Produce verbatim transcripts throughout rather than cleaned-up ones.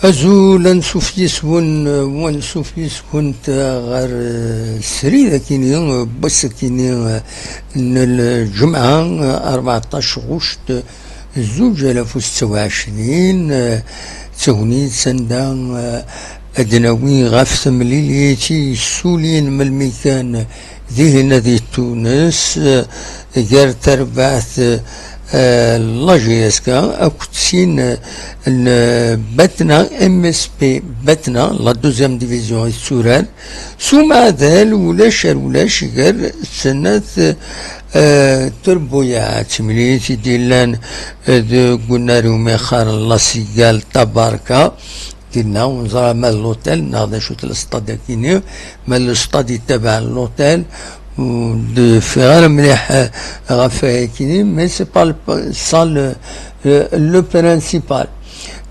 Azul, ansuf yes-wen, ansuf yes-kent ɣer, eh, srid akini, eh, n wass akini, eh, n lǧemɛa, eh, rbeɛṭac ɣuct, eh, zuǧ alaf u setta u ɛecrin, eh, d tagnit sanda, eh, ad d-nawi ɣef temlilit i yessulin melmi kan dihin di Tunes, eh, gar tarbaɛt, eh, la J S K akked sin, eh, n Batna, M S P Batna, la deuxième division i tetturar, s umeɛdal ulac ar ulac gar snat, eh, terbuyaɛ. Timlilit i d-yellan, eh, deg unnar iwumi qqaren La Cigale Tabarka, dinna ur neẓra ma d l'hôtel neɣ d acu-t l'stade akini, ma l'stade yettabaɛ l'hôtel, ur d-ffiɣ ara mliḥ, eh, ɣef wayakini, mais c'est pas le, ça le, le, le principal.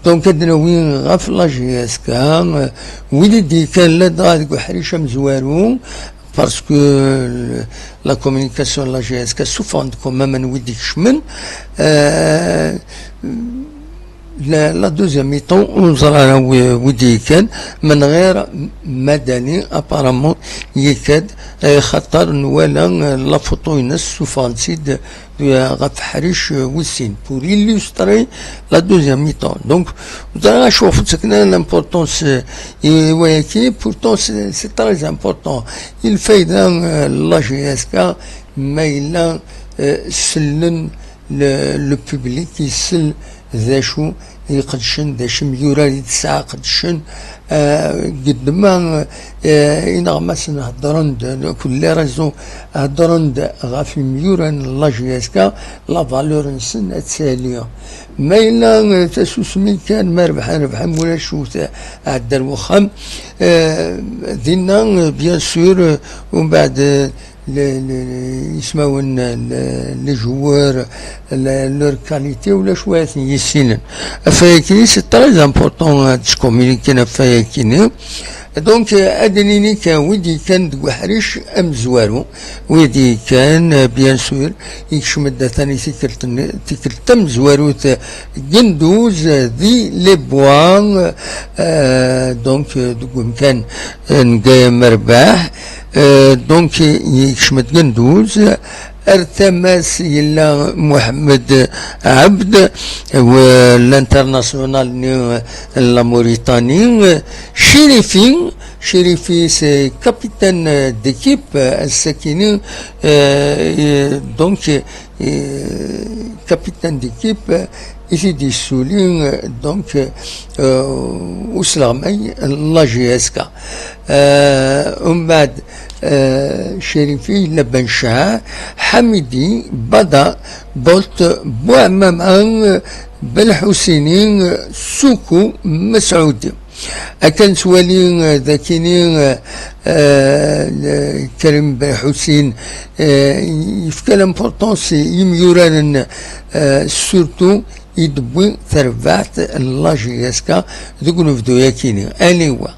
Donc ad d-nawi ɣef la J S K, eh, wid i d-yekkan ladɣa deg uḥric amezwaru, parce que, eh, la communication de la J S K suffɣen-d quand même wid ikecmen, eh, la, la deuxième mi-temps, ur neẓra ara wi, wi d-yekkan, menɣir Madani, apparemment, yekka-d, eh, xaṭer nwala, eh, la photo-ines suffɣen-tt-id, eh, ɣef ḥric, eh, wis sin, pour illustrer la deuxième mi-temps. Donc, ur ẓriɣ acu ɣef ur ttaken ara l'importance, eh, i wayaki, pourtant c'est, c'est très important. I lfayda, eh, la J S K, ma yella, eh, sellen le, le public, isel d acu iqedcen, d acu imyurar i tesɛa qedcen, eh, geddma, eh, ineɣmasen heddren-d, akked les réseaux heddren-d ɣef imyurar n la J S K, la valeur-nsen ad tali. Ma yella, eh, tasusmi kan, ma rebḥen, rebḥen, ma ulac, ɛeddan ar wexxam, eh, dinna, eh, bien sûr, eh, umbeɛd, eh, le, le, ismawen, le, les joueurs, le, leur qualité, ulac wa ten-yissinen. Ɣef wayakini, c'est très important ad tcommuniquer ɣef wayakini. Donc, euh, ad d-nini kan wid yekkan deg uḥric amezwaru, wid yekkan, euh, bien sûr, ikcem-d atan i tikkelt n-, tikkelt tamezwarut, euh, Genduz, euh, di les Bois, euh, donc, euh, deg umkan, euh, n Gaya Merbaḥ. Euh, donc, yekcem-d Genduz. Ar tama-s yella Mohamed Abd, w-, l'international n la Mauritanie. Chérifi, Chérifi, c'est capitaine d'équipe, euh, ass-akini, euh, euh, donc, euh, capitaine d'équipe, euh, i t-id-yessuli, euh, donc, euh, usleɣmay n la J S K. Euh, umbeɛd, euh, Chérifi, yella Bencha, Hamidi, Bada, Bolt, Bouamama, Belḥusini, Soukou, Messoudi. Akken nettwali, euh, dakini, euh, euh, Karim Belḥusin, euh, yefka l'importance i yimyuraren, euh, surtout i d-tewwi terbaɛt n la J S K deg unebdu-yakini. Aniwa?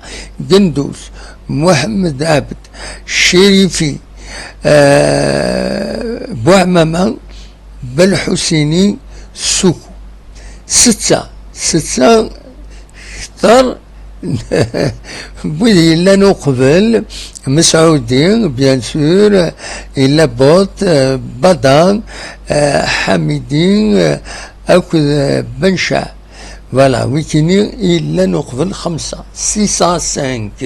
Genduz, Mohamed Abd, Chérifi, euh, Bouamama, Belḥusini, Soukou. Setta, setta kter n wid yellan uqbel, Mesɛudi, bien sûr, yella Bot, euh, Badan, euh, Hamidi, euh, akked, euh, Bencha. Voilà, wikini i yellan uqbel xemsa, six à cinq.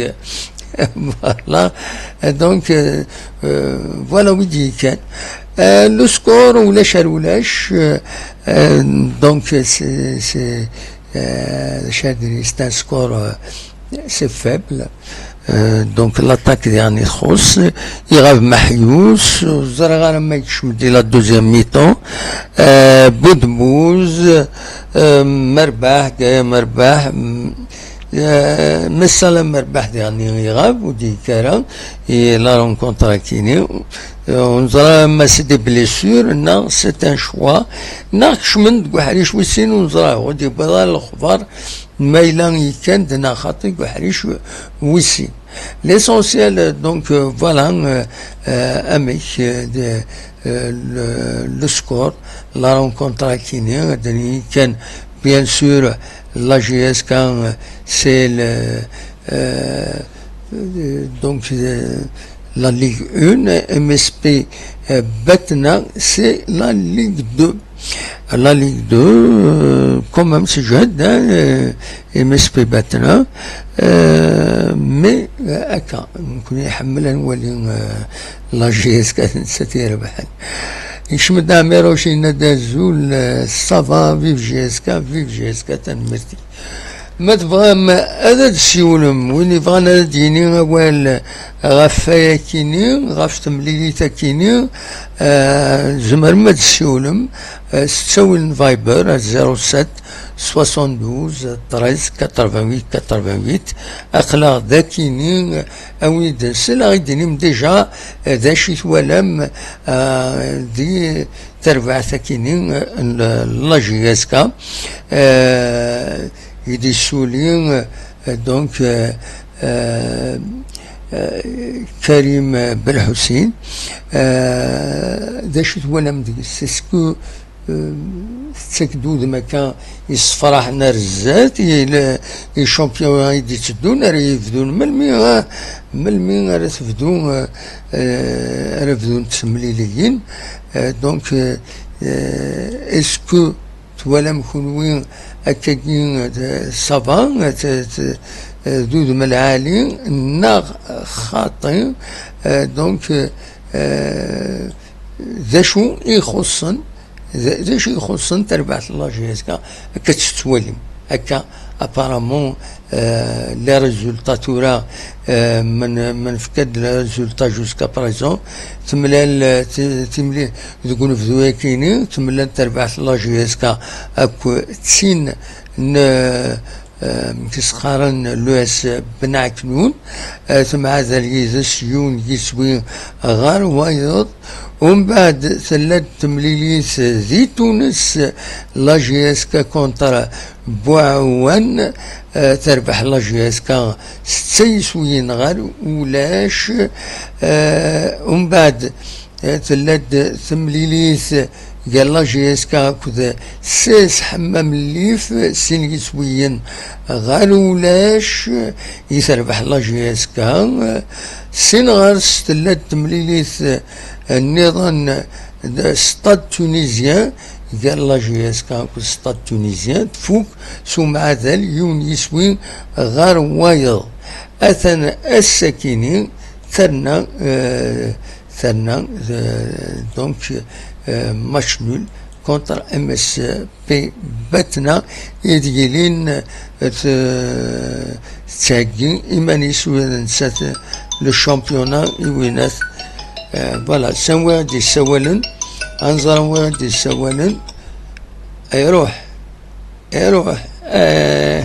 Voilà. Donc, euh, euh, voilà wi d-yekkan. Euh, le score, ulac ar ulac, euh, euh, donc, c'est, c'est, euh, c'est un score, euh, c'est faible. Euh, donc, l'attaque diɣen i txuṣṣ, iɣab Maḥyus, ur ẓriɣ ara ma yekcem di la deuxième mi-temps. Euh, Boudbouz, euh, Merbaḥ, Gaya Merbaḥ, mm, euh, Messalam Merbaḥ diɣen iɣab, ur d-yekki ara i la rencontre akini. Euh, ur neẓra ma c'est des blessures, neɣ c'est un choix, neɣ kecmen deg uḥric wis sin, ur neẓra, ur d-yewwiḍ ara lexbar ma yella yekkan-d neɣ xaṭi deg uḥric wis sin. L'essentiel, donc, euh, voilà, euh, euh, amek, euh, de, euh, le, le score, la rencontre akini, ad d-nini kan Bien sûr, la J S K, c'est le, euh, euh, donc, euh, la Ligue un, M S P, euh, Batna, c'est la Ligue deux. La Ligue deux, euh, quand même, c'est jeune, hein, euh, M S P Batna, euh, mais, euh, akka, نكون يحمل نولي، euh, la J S K نسات يربحن. يشمد عميروش ينادى زول، آه، ça va, vive J S K, vive J S K, tanemmirt. Ma tebɣam ad d-ssiwlem, win yebɣan ad d-yini awal ɣef wayakini, ɣef temlilit akini, ah, tzemrem ad d-ssiwlem, ah, s ttawil n Viber, zéro sept soixante-douze treize quatre-vingt-huit quatre-vingt-huit. Aql-aɣ d akini, a win d-nsel, a ɣ-d-inim déjà, ah, d acu i twalam, ah, di terbaɛt akini, euh, n la J S K, euh, i d-yessuli, euh, donc, euh, euh, euh, Karim Belḥusin, euh, d acu twalam deg-s? Est-ce que, euh, tettak-d udem akka yessefraḥen ar zdat, i le, i championnat i d-itteddun, ara yebdun melmi, ah, melmi ara tebdu, euh, euh, ara bdunt temliliyin? Euh, donc, euh, euh, est-ce que twalam kunwi akkagi, euh, ça va, euh, t-, t-, euh, d udem lɛali, neɣ xaṭi? Euh, donc, euh, euh, d acu i ixuṣṣen, d, d acu i ixuṣṣen tarbaɛt n la J S K, akka tt-tettwalim, akka apparemment, euh, les résultats tura, euh, من, من فكاد les résultats jusqu'à présent, temlal, euh, ti-, timli deg unebdu akini, temlal terbaɛt la J S K akk d tin n, euh, euh, amek i s-qqaren, l'U S Ben Aknoun, euh, temɛadal yid-s yiwen yiswi ɣer wayeḍ, umbeɛd tella-d temlilit di Tunes, la J S K contre Buɛwan, eh, terbeḥ la J S K setta yiswiyen ɣer ulac. Eh, umbeɛd, eh, tella-d temlilit gar la J S K akked S S Ḥemmam Llif, sin yiswiyen ɣer ulac i terbeḥ la J S K. Sin ɣer-s tella-d temlilit, eh, nniḍen d Stade Tunisien, gar la J S K akked Stade Tunisien, tfuk s umɛadal yiwen yiswi ɣer wayeḍ. Atan ass-akini terna, euh, terna, euh, donc, euh, match nul contre M S P Batna, i d-yilin, euh, tettheggi iman-is ula d nettat, le championnat i winat. Euh, voilà, s anwa i d-yessawalen? Ad nẓer anwa i d-yessawalen. Iruḥ, iruḥ, eh,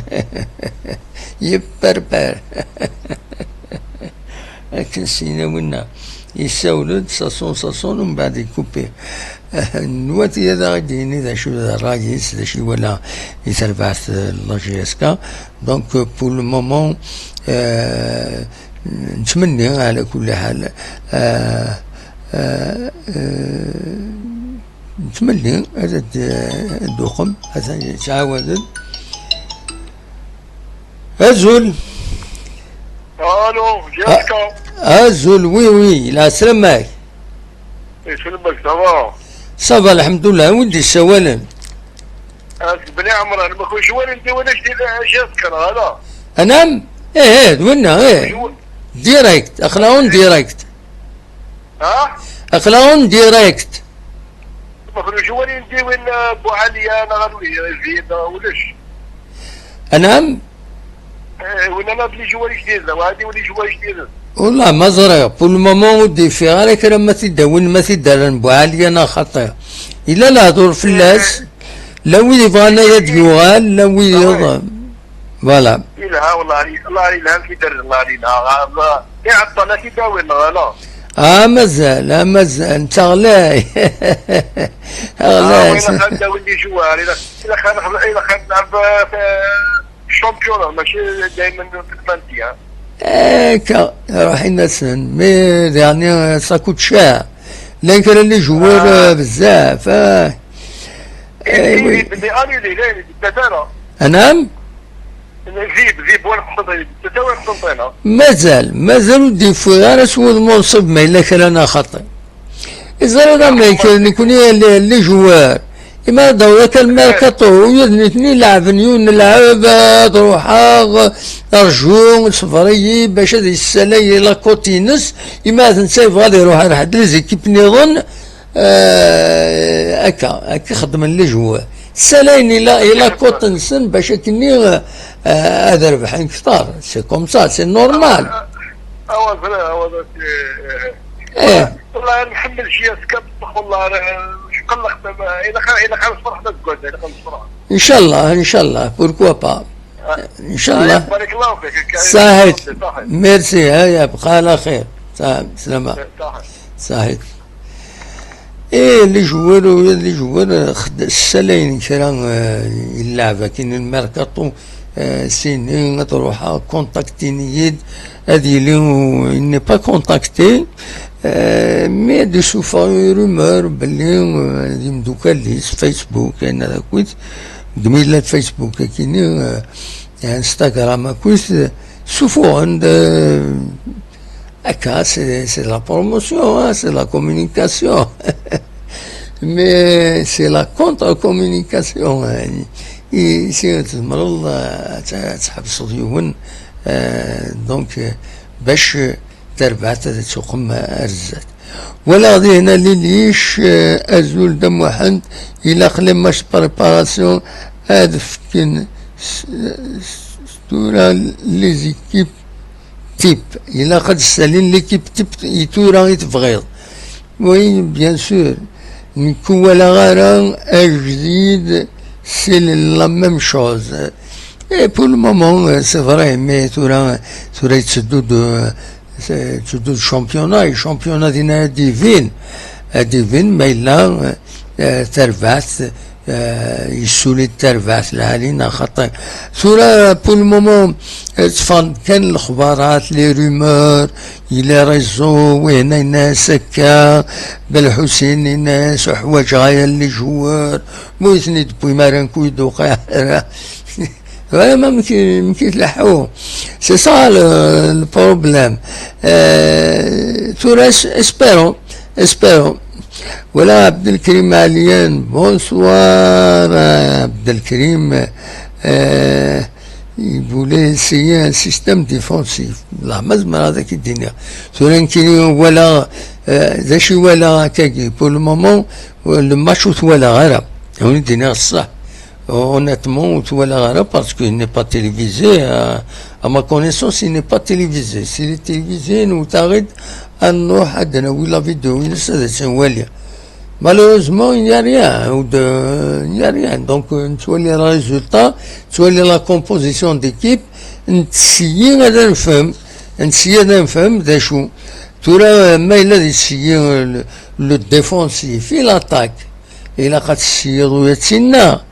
yepperper. Akken s-yenna winna, yessawel-d Sason Sason, umbeɛd ikupi. Eh, nwati ad aɣ-d-yini d acu d ṛṛay-is, d acu iwala i terbaɛt, eh, la J S K. Donc, euh, pour le moment, euh, nettmenni, ɛla kulli ḥal, euh, euh, euh, nettmenni ad d-, ad d-uqem, ad yettɛawad-d. Azul. Allô, J S K. Ah, azul, oui, oui, la semaine. Iselmek, ça va? Ça va, lḥemdullah. Win d-yessawalen? Ah, Bni Ɛemran, ma kunci wali n diwan ajdid, ah, J S K, neɣ ala? Anam? Eh, eh, d winna, eh. Kunci wa- Direct, aql-aɣ en direct. Ha? Aql-aɣ en direct. Ma kunci wali n diwan, ah, Buɛaliya, neɣ alwi, Zid, neɣ ulac? Anam? Eh, win ala d les joueurs ijdiden, wali les joueurs ijdiden. Wallah, ma ẓriɣ. Pour le moment, ur d-yeffiɣ ara kra ma t-id-awin, ma t-id-rran Buɛaliya neɣ xaṭi. Yella lehdur fell-as. Eh. La wid yebɣan ad d-yuɣal, la wid... Ah, ouais. Voilà. Yelha, wallah, Allah yelha, ad t-id-rren, Allah yelha. Ah, iɛeṭṭel ad t-id-awin, neɣ ala? Ah, mazal, ah, mazal, netta ɣlay. Ah, ɣlay. Ilaq ad d-awin les joueurs, ilaq, ilaq ad nexdem, ilaq ad nlɛeb, eh, championnat, mačči daymen fi lmandi, ha? Akka, ruḥin-asen, mais dernier, ça coûte cher. Llan kra n les joueurs, ah, euh, bezzaf, ah. Eh, oui. Belli annulé, la, la, la, la. Anam? Zib, zib, wala Qsenṭina, zib, wala Qsenṭina. Mazal, mazal ur d-yeffiɣ ara s wudem unṣib ma yella kra n axaṭi. Iẓra d amek, nekni les, les joueurs. Ima ad d-aweḍ akka lmerkaṭu, u yid nitni leɛben yiwen n lɛeb, ad ruḥeɣ, rju, ṣber-iyi, bac ad yessalay i la côte-ines, ima d netta yebɣa ad iruḥ ar ḥedd les équipes nniḍen, eh, akka, akka i xeddmen les joueurs. Ssalayen i la, i la côte-nsen bac akkenni, eh, ad rebḥen kter. C'est comme ça, c'est normal. Awa, awa, awa, eh. Wallah, nḥemmel J S K, bṣaḥ, wallah, eh, cqelleq, eh, ilaq, ilaq ad nefreḥ d aseggas-a, ilaq ad nefreḥ. Inchallah, inchallah, pourquoi pas? Ah. Inchallah. Ah, barak Allah fik, Karim. Saḥit. Saḥit. Merci, ha, yabqa ala xir. Saḥit, slama. Saḥit. Saḥit. Eh, les joueurs, les joueurs, eh, xed-, ssalayen kra, eh, i llaɛb akin n lmerkaṭu, eh, sini ad ruḥeɣ, contactini-yi-d, ad yili, u-, il n'est pas contacté, eh, mais ad d-isuffeɣ i rumeur belli, eh, d imeddukal-is, Facebook, ayen ad akit, deg mi yella Facebook akini, eh, Instagram akit, eh, sufuɣen-d, eh, Akka, c'est, c'est la promotion, hein, c'est la communication. Mais c'est la contre-communication, hein. I, si tzemreḍ, eh, ad t-, ad tḥebseḍ yiwen, eh, donc, eh, bac, eh, tarbaɛt ad tuqem ar zdat. Walaɣ dihna Lilic, eh, azul d amuḥend, ilaq les matchs de préparation ad fken s, s, s tura les équipes type. Ilaq ad ssalin l'équipe type i tura i tebɣiḍ. Oui, bien sûr. Nekk ur walaɣ ara ajdid, c'est la même chose. Et pour le moment, euh, c'est vrai, mais tura, tura yetteddu-d, euh, yetteddu-d championnat, et championnat dinna ad d-ibin, ad d-ibin ma yella, euh, tarbaɛt, eh, yessuli-d tarbaɛt lɛali neɣ xaṭi. Tura, pour le moment, eh, tteffɣen kan lexbarat, les rumeurs, i les réseaux, wihin yenna-as akka, Belḥusin yenna-as uḥwaǧeɣ aya les joueurs, ma ur ten-id-tewwim ara, nekk ur yi-d-tewqiɛ ara. Vraiment, amek i, amek i tleḥḥu. C'est ça le, le problème. Eh, tura, es-, espérons, espérons. Voilà, Abdelkrim Alian, bonsoir, euh, Abdelkrim, euh, il voulait essayer un système défensif. La, ma zemreɣ ad ak-id-iniɣ. Tura nekkini walaɣ, euh, d acu i walaɣ akkagi. Pour le moment, euh, le match ur t-walaɣ ara. Ad wen-d-iniɣ ṣṣeḥ. Honnêtement, ur t-walaɣ ara parce qu'il n'est pas télévisé. À, à ma connaissance, il n'est pas télévisé. S'il est télévisé, newwet-aɣ-id ad nruḥ ad d-nawi la vidéo-ines ad tt-nwali. Malheureusement, il n'y a rien. Ou de, il n'y a rien. Donc, euh, nettwali le résultat, nettwali la composition d'équipe, nettessi ad nfhem, nettessi ad nfhem d acu. Tura, euh, ma yella d ittessi, euh, le, le défensif et l'attaque. Ilaq ad tessiyeḍ u ad tinna.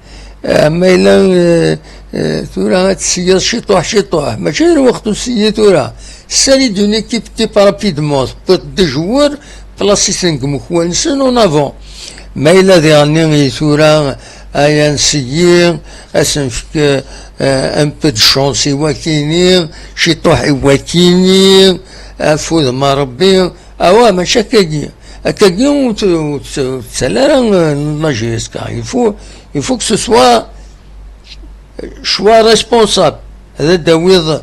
Eh, ma yella, eh, eh, tura ad tessiyeḍ ciṭuḥ, ciṭuḥ. Mačči d lweqt ussiyi tura. Ssali-d une équipe type rapidement. Tewwiḍ deux joueurs, plasis-ten deg umekwa-nsen en avant. Ma yella diɣenni i tura, aya nsiyi, ad sen-nefk, eh, un peu de chance i wakini, ciṭuḥ i wakini, afud ma Rebbi. Awa, mačči akkagi. Akkagi ur t-, ur t-, ur tettal ara, euh, la J S K. Il faut, il faut que ce soit, euh, choix responsable. Ad d-tawiḍ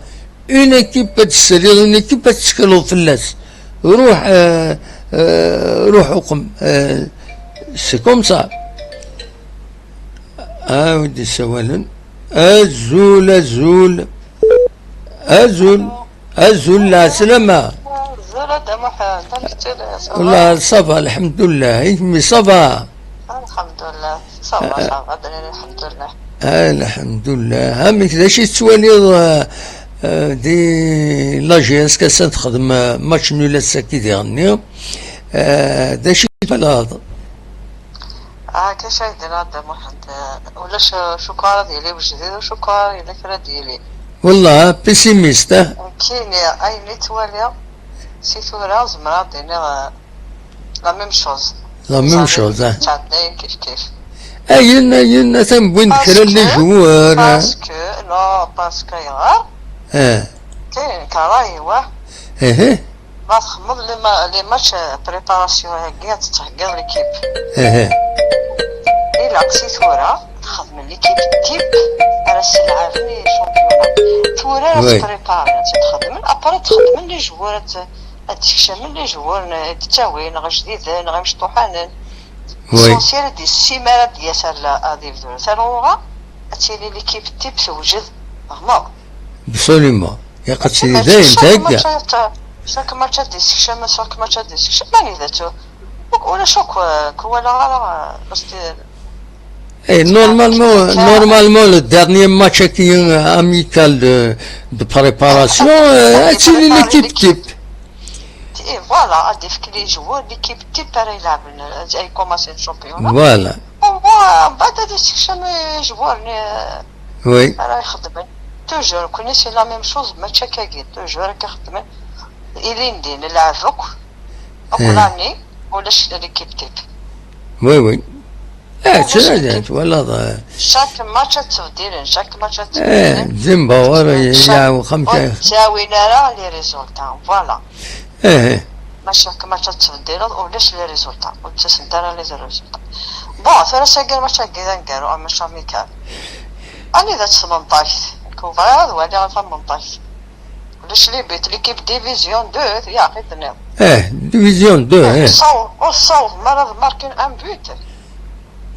une équipe ad tessaliḍ, une équipe ad tettekleḍ fell-as. Ruḥ, euh, euh, ruḥ uqem. Euh, c'est comme ça. Ah, wi d-issawalen. Azul, azul. Azul. Azul, lɛeslama. Azul a Dda Muḥend, amek tiliḍ? Ça va? Wallah, ça va, lḥemdullah. I kemmi, ça va? Alḥemdullah, ça va, ça va, lḥemdullah. Ah, lḥemdullah. Amek, d acu i tettwaliḍ, euh, euh, di la J S K ass-a texdem, euh, match nul ass-agi diɣenni? Euh, d acu i twalaḍ? Ah, kac ay d-yenna Dda Muḥend, eh, ulac, eh, cukkeɣ ara d-yili wejdid, ur cukkeɣ ara yella kra ad d-yili. Wallah, pessimiste, ah. Nekkini, ayen i ttwaliɣ, si tura, zemreɣ ad d-iniɣ, eh, la même chose. La même chose, ah. Ttɛeddayen kif kif. Ayen, ayen, atan wwin-d kra n les joueurs. Parce que, non, parce que ayɣer? Ah. Kayen kra, wa. Ehe. Ma txedmeḍ les ma-, les matchs, euh, préparation-agi, ad tettheggiḍ l'équipe. Ehe. Ilaq si tura txedmen l'équipe type ara s-ilɛaben i championnat. Tura ara, oui, ttpréparen, ad tt-xedmen, après ad xedmen les joueurs, ad, ad d-skecmen les joueurs, n-, d ttawin, neɣ jdiden, neɣ imecṭuḥanen. Oui. L'essentiel, ad d-, si mi ara d-yas ar la-, ad yebdu talɣuɣa, ad tili l'équipe type tewjed, fehmeḍ? Absolument. Ilaq ad tili dayen thegga. Chaque match ad, chaque match ad d-yessekcam, chaque match ad d-yessekcam, anida-tt? Ulac akk, euh, ur walaɣ ara, euh, parce que... Eh, normalement, normalement, le dernier match-agi, euh, amical de, de préparation, euh, ad tili l'équipe type. Et voilà, ad d-yefk les joueurs, l'équipe type ara ilɛben, euh, ay commencer le championnat. Voilà. Au moins, mbaɛd ad yessekcam les joueurs-nni, euh, oui, ara ixeddmen. Toujours, nekkni c'est la même chose, match akkagi, toujours akka xeddmen. Ilindi, nlɛeb akk. Akk, eh, l'année, ulac l'équipe type. Oui, oui. Eh, ulac ttnadin, l'équipe. Twalaḍ, eh. Chaque match ad ttbeddilen, chaque match ad ttbeddilen. Eh, Zimbabwe, eh, chaque, ya, xemsa. Ur ttawin ara les résultats, voilà. Eh, eh. Ma chaque match ad ttbeddileḍ, ulac les résultats, ur ttasent ara les résultats. Bon, tura sagi match-agi d aneggaru, a match amical. Anida-tt tmenṭagt? Nekk ur bɣiɣ ad waliɣ tamenṭagt. Ulac les buts, l'équipe division deux, ya, i tenniḍ. Eh, division deux, eh. Ur tessaw-, ur tessawḍem ara ad markin un but.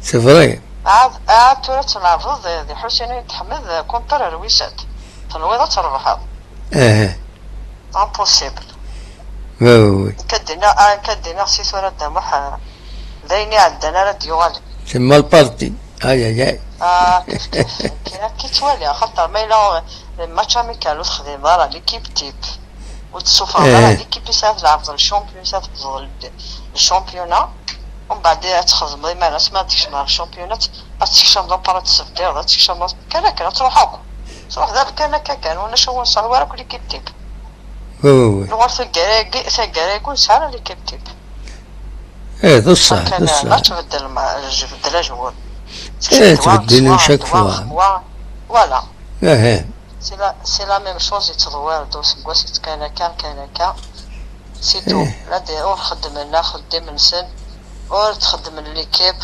C'est vrai. Ɛad, ɛad tura tleɛbeḍ di, di Ḥusin Ayt Ḥmed contre Rwisat. Tenwiḍ ad trebḥeḍ? Eh. Impossible. Oui, oui, oui. Nekk ad d-iniɣ, ah, nekk ad d-iniɣ si tura Dda Muḥ, ah, d ayen iɛeddan ara d-yuɣalen. C'est mal parti. Aïe, aïe, aïe. Ah, kif, kif. Nekk, nekk i ttwaliɣ, axaṭer ma yella match amical ur texdimeḍ ara l'équipe type, ur tessufɣeḍ ara, eh, l'équipe i s-ara tleɛbeḍ, le champion i s-ara tebḍeḍ le, le championnat, umbeɛd ad txedmeḍ imalas, ma ad tkecmeḍ ɣer le championnat, ad tkecmeḍ après ad tesbeddileḍ, ad tkecmeḍ kan akken, ad truḥ akk. Truḥ d amkan akka kan, ulac ur nesɛi ara akk l'équipe type. Oui, oui, oui. Nuɣal taggara-agi, taggara-agi ur nesɛi ara l'équipe type. Eh, d ṣṣeḥ, d ṣṣeḥ. Ma tbeddel, ma, tbeddel ajewwur. Eh, tbeddel chaque fois. Voilà. Eh, eh. C'est la, c'est la même chose, yettḍewwir-d useggas, yettkan akka, kan akka. C'est tout. Eh. La d-, ur xeddmen axeddim-nsen, ur txeddmen l'équipe,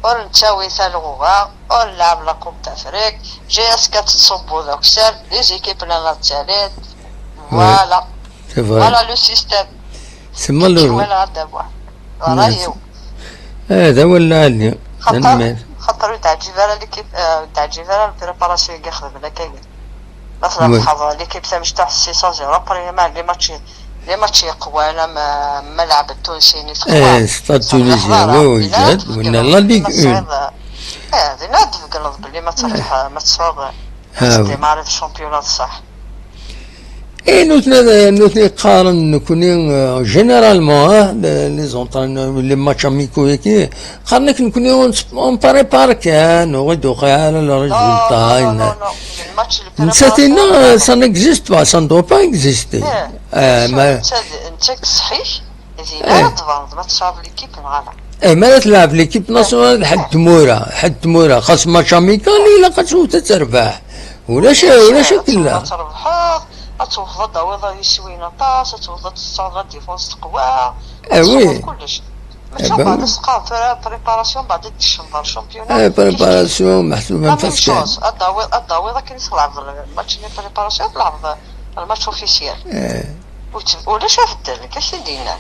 ur nettawi talɣuɣa, ur nlɛeb la Coupe d'Afrique, J S K tettṣubbu d akessar, les équipes la la ttalin. Oui. Voilà. C'est vrai. Voilà le système. C'est malheureux. Voilà, d awal. Voilà, merci. Eh, d awal lɛali. Xaṭer, tanemmirt. Xaṭer ur d-ɛǧib ara l'équipe, euh, ur d-ɛǧib ara la préparation i ixedmen akka. Masalan, oui, tḥeḍ l'équipe tamecṭuḥt six à zéro, après ma les matchs, les matchs yeqwan, am, am malɛab n Tunes-nni teqwa. Eh, Stade Tunisien, oui, oui, winna la Ligue un. Eh, dinna ad tbeggneḍ belli ma tṛebḥ, ma tesɛuḍ, ah, oui, démarrer le championnat d ṣṣeḥ. Et nutni, nutni qqaren nekkni, euh, généralement, hein, les, les entraîneurs, les matchs amicaux, qqaren-ak nekkni on, on prépare kan, ur d-tuqiɛ ara le résultat. Non, non, non, non. Nettat, ça n'existe pas, ça ne doit pas exister. Eh, eh, ma netta, netta ṣṣeḥ-ik, dinna ara tbaneḍ ma tesɛiḍ l'équipe neɣ ala. Eh, mi ara tleɛb l'équipe nationale, ḥedd tmura, ḥedd tmura, xas match amical, ilaq ad tewwet ad terbeḥ. Ulac, ulac akken la. Ad terbeḥ, ad tewwteḍ ad d-tawiḍ iswiyen aṭas, ad tewwteḍ ad tesɛuḍ la défense teqwa, ad tesɛuḍ kullec. Mačči mbeɛd ad teqqareḍ tura préparation, mbeɛd ad d-tkecmeḍ ɣer championnat. Eh, préparation, meḥsub am taskant. La même chose, ad d-tawiḍ, ad d-tawiḍ akken i tleɛbeḍ le match-nni préparation, ad tleɛbeḍ le match officiel. Eh. Ulac abeddel, nekk ak-t-id-yennan.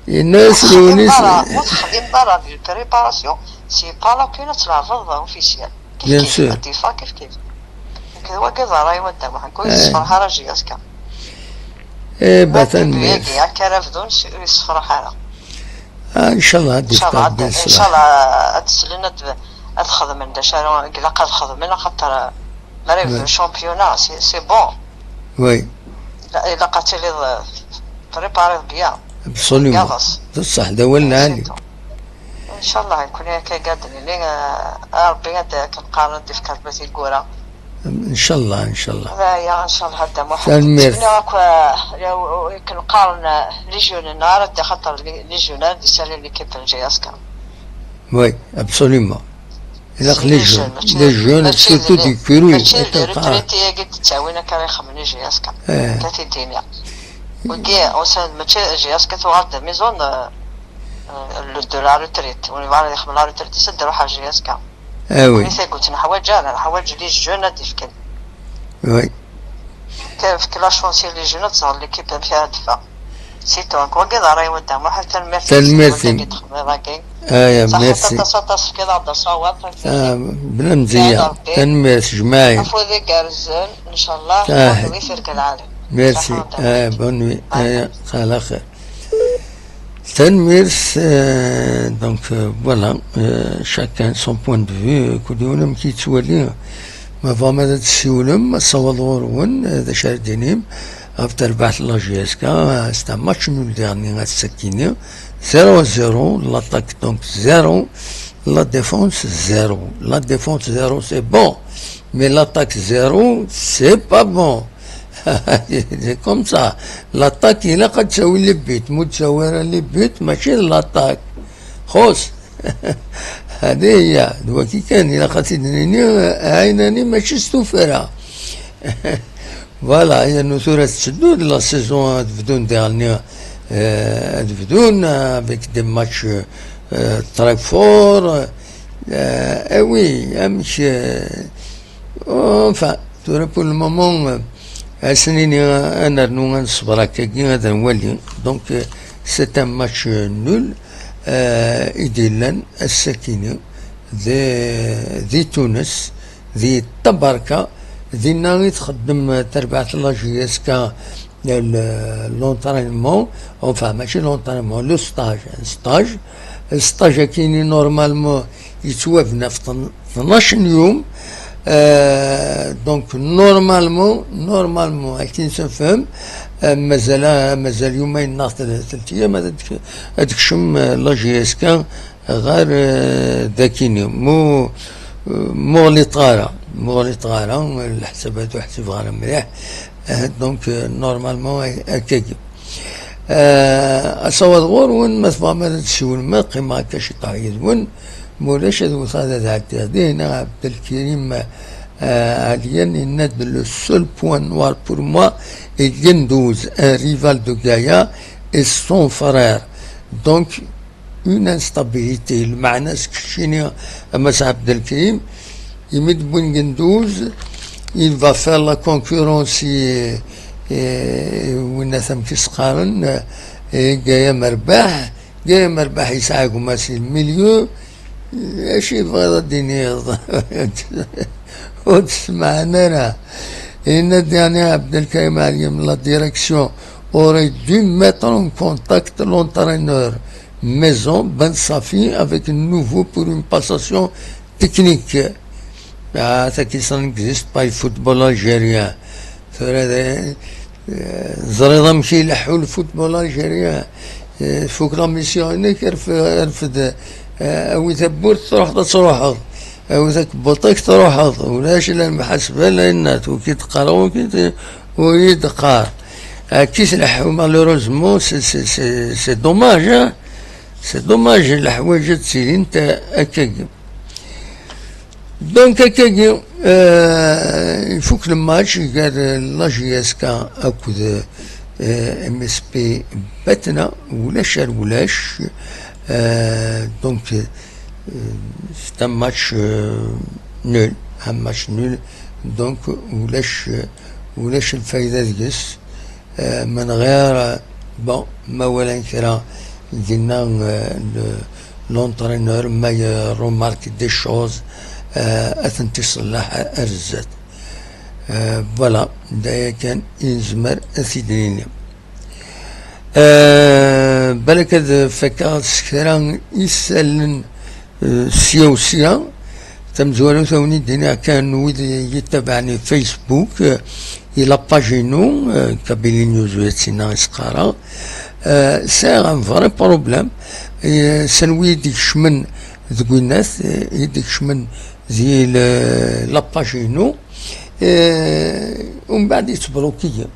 Yenna-yas Lewnis. Ur texdimeḍ ara di préparation, c'est pas la peine ad tleɛbeḍ officiel. Bien sûr. Kif kif, ad d-yeffeɣ kif kif. Nekk d wagi d ṛṛay n Dda Muḥ, ur yessefṛeḥ ara J S K. Eh, bah, tanemmirt. Akka ara bdun, ur yessefṛeḥ ara. Ah, ncallah ad d-yefk Ṛebbi ṣṣeḥ. Ncallah ad d-slen, ad, ad xedmen d acu ara ilaq ad xedmen, axaṭer, euh, mi ara yebdu le championnat, c'est, c'est bon. Oui. Ilaq ad tiliḍ, euh, préparé bien. Absolument. D ṣṣeḥ, d awal lɛali. Ncallah nekkni akka ad d-nili, euh, a Ṛebbi ad k-neqqar ad d-yefk Ṛebbi tiggura. Ncallah, ncallah. Aya, ncallah, a Dda Muḥ. Tanemmirt. Nekkni akk, euh, akken qqaren, euh, les jeunes, neɣ ara d-, axaṭer les jeunes ara d-isalin l'équipe n J S K. Oui, absolument. Ilaq les jeunes, les jeunes, surtout du Curuy, mačči les retraités-agi d-ttawin akka ara ixemmen i J S K. Akka t-id-iniɣ. Wigi, usan mačči J S K tuɣal d maison, euh, euh, de la retraite. Win yebɣan ad ixemmem la retraite-is ad d-iruḥ ar J S K. Ah oui. Win i tagut neḥwaǧ ara, neḥwaǧ les jeunes ad d-ifken. Oui. Fek la chance i les jeunes ad ẓren l'équipe amek ara teffeɣ. C'est tout. Wagi d ṛṛay n Dda Muḥ, tanemmirt. Tanemmirt. Aya, merci. Aṭas, aṭas, tefkiḍ-aɣ-d asawaḍ. Ah, bla mzeyya. Tanemmirt, jmaɛi. Afud igerrzen, ncallah. Ah. Bonne nuit, tirga lɛali. Merci. Ah, bonne nuit. Aya, xala xir. Tanemmirt, euh, donc, euh, voilà, euh, chacun son point de vue, euh, kul yiwen amek yettwali. Ma tebɣam ad d-tessiwlem, asawaḍ ɣur-wen, euh, d acu ara d-tinim ɣef terbaɛt n la J S K, euh, c'est un match nul dernier ass-agi-nni, zéro zéro, l'attaque donc zéro, la défense zéro. La défense zéro, c'est bon, mais l'attaque zéro, c'est pas bon. C'est comme ça. L'attaque, ilaq ad tawi les buts. Ma ur tawi ara les buts, mačči d l'attaque. Xus. Hadi hiya, d wagi kan, ilaq ad t-id-nini, ɛinani mačči s tuffra. Voilà, yernu tura tetteddu-d la saison, ad bdun diɣenni, euh, ad bdun, euh, avec des matchs, euh, très forts. Euh, eh oui, amek, euh, enfin, tura pour le moment, euh, ad s-nini, euh, ad nernu ad neṣber akkagi, ad nwali. Donc, euh, c'est un match, euh, nul, euh, i d-yellan ass-akini di, di Tunes, di Tabarka, dinna i txeddem terbaɛt n la J S K, le, l'entraînement, enfin, mačči l'entraînement, le stage, un stage. Stage akini, normalement, yettwabna ɣef tn-, tnac n yum. Euh, donc, normalement, normalement, akken tafhem, euh, mazal, mazal yumayen neɣ tel-, tlata ayyam ad k-, ad tekcem, euh, la J S K ɣer, euh, dakini. Mu, mu ɣliṭeɣ ara, mu ɣliṭeɣ ara, leḥsab ad ur ḥsibeɣ ara mliḥ. Euh, donc, euh, normalement, ak-, akkagi. Euh, asawaḍ ɣur-wen, ma tebɣam ad d-tessiwlem, ad qqimeɣ akka ciṭuḥ yid-wen. Ma ulac, ad wteɣ ad ɛeddiɣ dihin. Abdelkirim, euh, Alian yenna-d: le seul point noir pour moi est Guendouzi, un rival de Gaïa et son frère. Donc, une instabilité. Lmeɛna-s keččini, a Mass Abdelkrim, imi d-wwin Guendouzi, il va faire la concurrence i, i, winna amek i s-qqaren, i Gaïa Merbaḥ. Gaïa Merbaḥ yesɛa gma si le milieu. Acu i tebɣiḍ ad d-tiniḍ? Ur d-smeɛnen ara. Yenna-d yeɛni Abdelkrim Alian: la direction aurait dû mettre en contact l'entraîneur maison, Ben Safi, avec un nouveau pour une passation technique. Ah, ça qui ça n'existe pas, le football algérien. Tura d, eh, ẓriḍ amek ileḥḥu le football algérien. Eh, fuk la mission-inek, rf-, rfed, eh, awi tawwurt, truḥeḍ ad truḥeḍ. Awi takebbuḍt-ik, truḥeḍ. Ulac la lmuḥasba, la yenna-t, wi k-id-qqareɣ, wi k-id-, wi yi-d-qqar. Akka i tleḥḥu, malheureusement, c'est, c'est, c'est, c'est dommage, hein. C'est dommage, leḥwayeǧ ad ttilint, eh, akkagi. Donc, akkagi, euh, ifuk le match gar, euh, la J S K akked, euh, M S P Batna, ulac ar ulac. Euh, donc, euh, c'est un match, euh, nul, un match nul. Donc, ulac, euh, ulac lfayda deg-s. Euh, من غير, euh, bon, ma walan kra dinna, euh, le, l'entraîneur ma remarque des choses, euh, ad tent-iṣelleḥ ar zdat. Euh, voilà, d aya kan i nezmer ad t-id-nini. Euh, balak ad fakkeɣ s kra isallen, euh, sya u sya. Tamezwarut, a wen-id-iniɣ kan, wid yettabaɛen i Facebook, euh, i la page-inu, euh, Kabylie News u Yatsina i s-qqareɣ. Euh, sɛiɣ un vrai problème. Euh, s anwi i d-ikecmen deg winnat, euh, i d-ikecmen di le-, la page-inu. Euh, umbeɛd yettbloki-yi.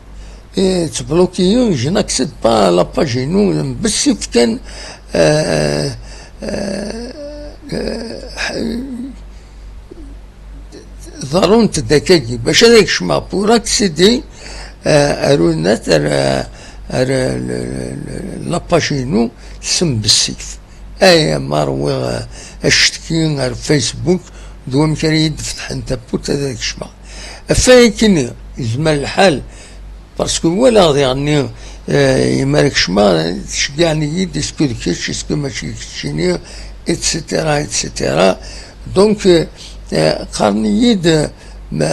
Eh, tbloki-yi, je n'accède pas à la page-inu, bessif kan, euh, euh, euh, Ḍerrunt-d akkagi, bac ad ak-kecmeɣ pour accéder, euh, ar unat, ar, ar, euh, le, le, le, la page-inu s mbessif. Ay ama rwiɣ, euh, acetki ar Facebook, d wamek ara yi-d-fetḥen tawwurt ad ak-kecmeɣ. Ɣef wayakini, yezmer lḥal, parce que walaɣ diɣenni, euh, imi ara kecmeɣ, tceggɛen-iyi-d, est-ce que d kečč, est-ce que mačči d keččini, et cetera, et cetera. Donc, euh, euh, qqaren-iyi-d, euh, ma,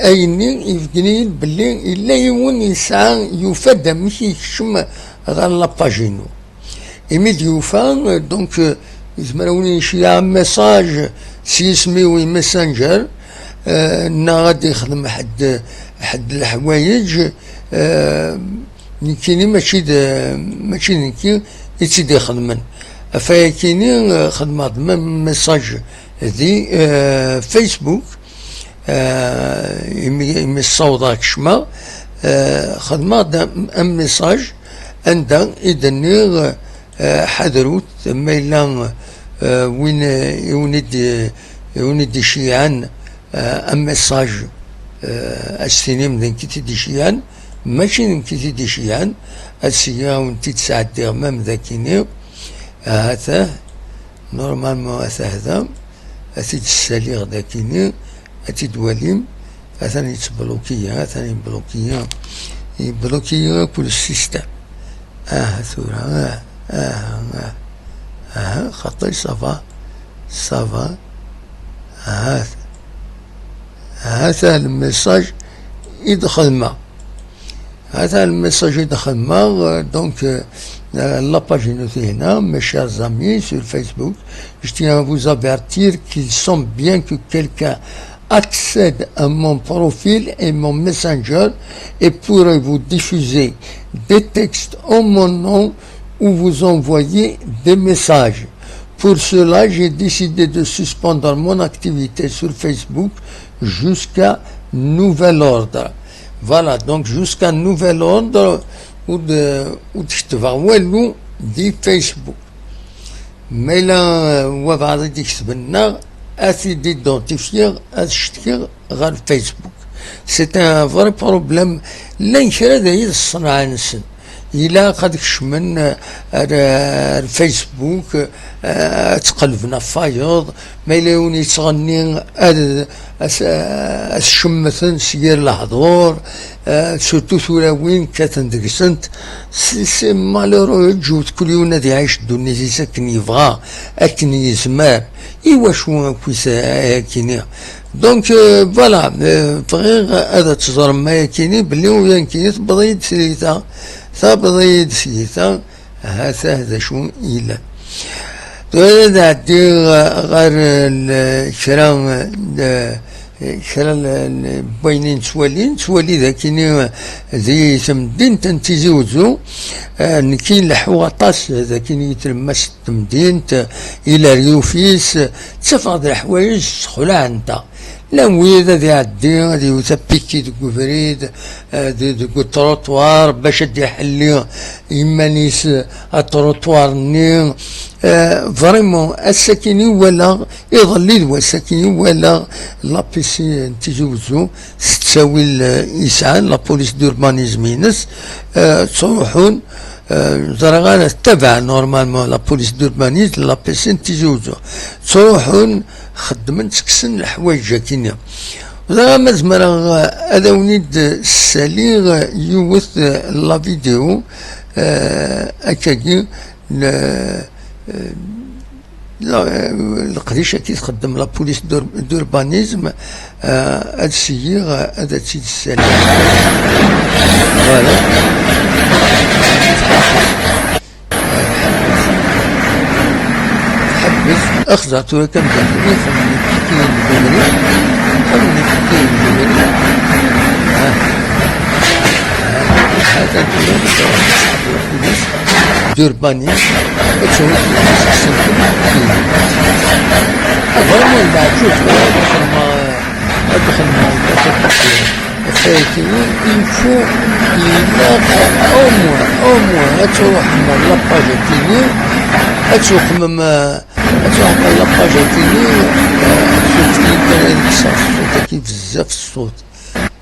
ayenni ibeggen-iyi-d belli yella yiwen yesɛa, yufa-d amek yekcem ɣer la page-inu. Imi d-yufa, euh, donc, euh, yezmer a wen-iceyyeɛ message s yisem-iw i Messenger, euh, neɣ ad d-ixdem ḥedd, ḥedd leḥwayeǧ, euh, nekkini mačči d, mačči d nekki i tt-id-ixedmen. Ɣef wayakini, euh, xedmeɣ-d même message di, euh, Facebook, euh, imi, imi ssawḍeɣ kecmeɣ, euh, xedmeɣ-d un, un message anda i d-nniɣ, euh, ḥadrut ma yella, euh, win, i wen-id-, i wen-id-iceyɛen, euh, un message, euh, ad s-tinim d nekk i t-id-iceyɛen, mačči d nekk i t-id-iceyɛen, ad s-wen-t-id-sɛeddiɣ même d akini, ahat, normalement, ahat da, ad t-id-ssaliɣ d akini, ad t-id-walim, atan yettbloki-yi, atan yebbloki-yi, yebbloki-yi akk le système. Aha tura, aha, aha, aha, aha, xaṭi ça va, ça va, aha, aha, ata le message i d-xedmeɣ. Ata le message i d-xedmeɣ, euh, donc, euh, la page-inu tihin, mes chers amis sur Facebook, je tiens à vous avertir qu'il semble bien que quelqu'un accède à mon profil et mon Messenger et pourrait vous diffuser des textes en mon nom ou vous envoyer des messages. Pour cela, j'ai décidé de suspendre mon activité sur Facebook jusqu'à nouvel ordre. Voilà, donc jusqu'à nouvel ordre, ur d-, ur d-ketbeɣ walu di Facebook. Ma yella, euh, wabɛaḍ i d-iketben neɣ ad t-id-identifiɣ, ad cetkiɣ ɣer Facebook. C'est un vrai problème. Llan kra d ay d ṣṣenɛa-nsen. Ilaq ad kecmen, euh, ar, ar Facebook, euh, ad tqelben ɣef wayeḍ, ma yella yiwen yettɣenni ad, ad, ad cemmten s yir lehdur, euh, surtout tulawin kkaten deg-sent. C'est, c'est malheureux, ǧǧut kul yiwen ad iɛic ddunit-is akken yebɣa, akken yezmer. Iwacu akk is-, ayakini? Donc, euh, voilà, euh, bɣiɣ ad teẓrem ayakini, belli ur yankini tewweḍ-iyi-d tyita, tewweḍ-iyi-d tyita, ha-t-ah d acu yellan. Tura ad ɛeddiɣ ɣer, euh, kra, euh, kra n, n wayen i nettwali, nettwali d akini, euh, di temdint n Tizi Uzzu, euh, nekki leḥḥuɣ aṭas d akini i tlemmast temdint, i leryuf-is, ttafeɣ-d leḥwayeǧ ssexlaɛent-aɣ. Llan wid ad iɛeddi, ad iwet apiki deg ubrid, eh, de-, deg utrottoir, bac ad d-iḥelli iman-is, eh, atrottoir-nni. Eh, vraiment, ass-akini walaɣ, iḍelli d wass-akini walaɣ la P C n Tizi Uzzu, s ttawil, eh, yesɛan, la police d'urbanisme-ines, eh, ttruḥun, eh, ẓriɣ ara ttabaɛen normalement la police d'urbanisme, la P C n Tizi Uzzu. Ttruḥun, xeddmen, ttekksen leḥwayeǧ-akini. Ẓriɣ ma zemreɣ, eh, ad awen-id-ssaliɣ, eh, yiwet, eh, la vidéo, eh, akkagi, le-, eh, la-, eh, leqdic-agi txeddem la police d'ur-, d'urbanisme, eh, ad syiɣ, eh, ad tt-id-ssaliɣ. Voilà. Ḥebbes, axẓer tura kan daxel, ixemmem ikikiyen n lemri, ixemmem ikikiyen n lemri. Ah. Ah, hatan tura, d'urbanisme, ad tɛud tseqsim. Ah, vraiment, d aɛjub, ad xedmeɣ, ad xedmeɣ, Ɣef wayagi, il faut, ilaq, au moins, au moins, ad tṛuḥem ɣer la page-agi-nni, ad tṛuḥem, eh, ad tṛuḥem ɣer la page-agi-nni, eh, Ad kkseɣ ṣṣut-agi, bezzaf ṣṣut,